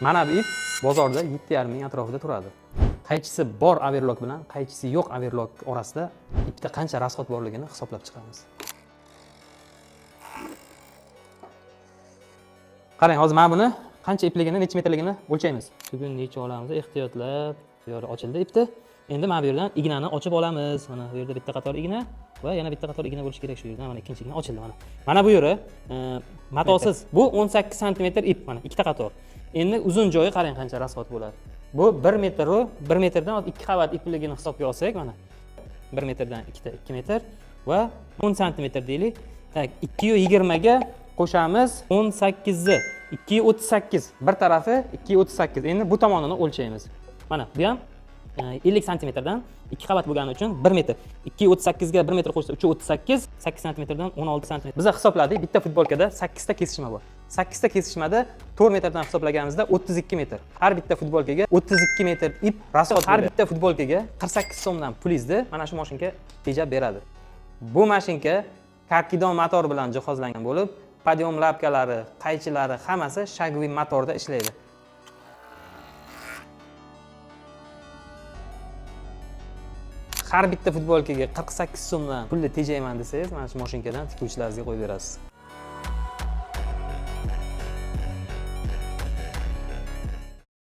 Mana bu ip bozorda 7,5 ming atrofida turadi. Qaychisi bor overlock bilan qaychisi yo'q overlock orasida ipda qancha расход borligini hisoblab chiqamiz. Qarang, hozir mana buni qancha ipligini, necha metrligini o'lchaymiz. Tugunni yechib olamiz, ehtiyotlab. Bu yerda ochildi ipni. Endi mana bu yerdan ignani ochib olamiz. Mana bu yerda bitta qator igna va yana bitta qator igna bo'lishi kerak shu yerdan. Mana ikkinchi igna ochildi mana. Mana bu yeri matosiz. Bu 18 santimetr ip, mana ikkita qator. Endi uzun joyi qarang qancha расход bo'ladi. Bu 1 metr u 1 metrdan 2 qavat ipligini hisobga olsak, mana 1 metrdan ikkita 2 metr va 10 santimetr deylik. Так, 2,20 ga qo'shamiz 18 ni. 2,38. Bir tarafi 2,38. Endi bu tomonini o'lchaymiz. Mana bu ham 50 santimetrdan 2 qavat bo'lgani uchun 1 metr. 2,38 ga 1 metr qo'shsa 3,38, 8 santimetrdan 16 santimetr. Biz hisobladik, bitta futbolkada 8 ta kesishma bor. 8 ta kesishmada 4 metrdan hisoblaganimizda 32 metr. Har bitta futbolkaga 32 metr ip расход. Har bitta futbolkaga 48 so'mdan pulingizni mana shu mashinka tejab beradi. Bu mashinka karkidon motor bilan jihozlangan bo'lib, подъем lapkalari, qaychilari hammasi шаговый motorda ishlaydi. Har bitta futbolkaga 48 so'mdan pulni tejayman desangiz, mana shu mashinkadan tikuvchilaringizga qo'yib berasiz.